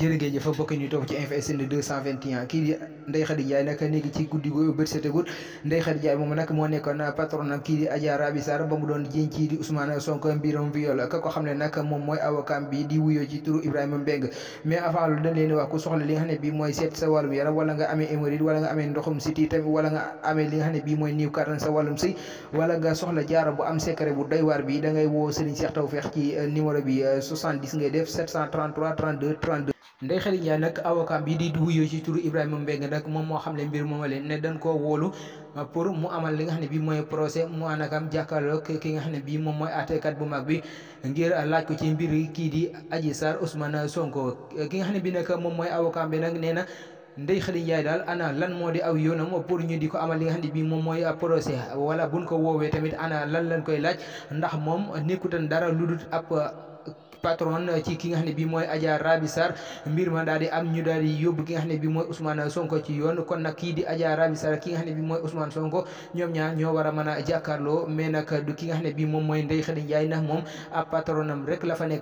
jërëjëf fa bokk ñu topp ci Info SN 221 kii di Ndeye Khady Ndiaye nag léegi ci guddi gu bët setagul Ndeye Khady Ndiaye moom nag moo nekkoon patron kii di Adja Raby Sarr ba mu doon jiiñ kii di Ousmane Sonko mbiram viol ka ko xam ne nag moom mooy avocat bi di wuyoo ci turu Ibrahima Mbengue mais avant loolu dañ leen di wax ku soxla li nga xam ne bii mooy seet sa wàllum yaram wala nga amee hémorroïde wala nga amee ndoxum siti tamit wala nga amee li nga xam ne bii mooy niiw kattan sa wàllum sëy wala nga soxla jaaro bu am secret bu doy waar bi da ngay woo Serigne Cheikh Tawfekh ci numéro bi 70 ngay def 733 32 32 Ndeye Khady Ndiaye nag avocat bi di wuyoo ci turu Ibrahima Mbengue nag moom moo xam ne mbir moom leen ne dañ koo wóolu pour mu amal li nga xam ne bii mooy procès mu anakam jàkkaarloo ki nga xam ne bii moom mooy àttekat bu mag bi ngir laaj ko ci mbir kii di Adji Sarr Ousmane Sonko ki nga xam ne bii nag moom mooy avocat bi nag nee na Ndeye Khady Ndiaye daal ana lan moo di aw yoonam pour ñu di ko amal li nga xam ne bii moom mooy procès wala buñ ko woowee tamit ana lan lañ koy laaj ndax moom nekkutan dara lu dul ab patron ci ki nga xam ne bii mooy Adja Raby Sarr mbir ma daal di am ñu daal di yóbbu ki nga xam ne bii mooy Ousmane Sonko ci yoon kon nag kii di Adja Raby Sarr ki nga xam ne bii mooy Ousmane Sonko ñoom ñaar ñoo war a mën a jàkkaarloo mais nag du ki nga xam ne bii moom mooy Ndeye Khady Ndiaye ndax moom ab patronam rek la fa nekk.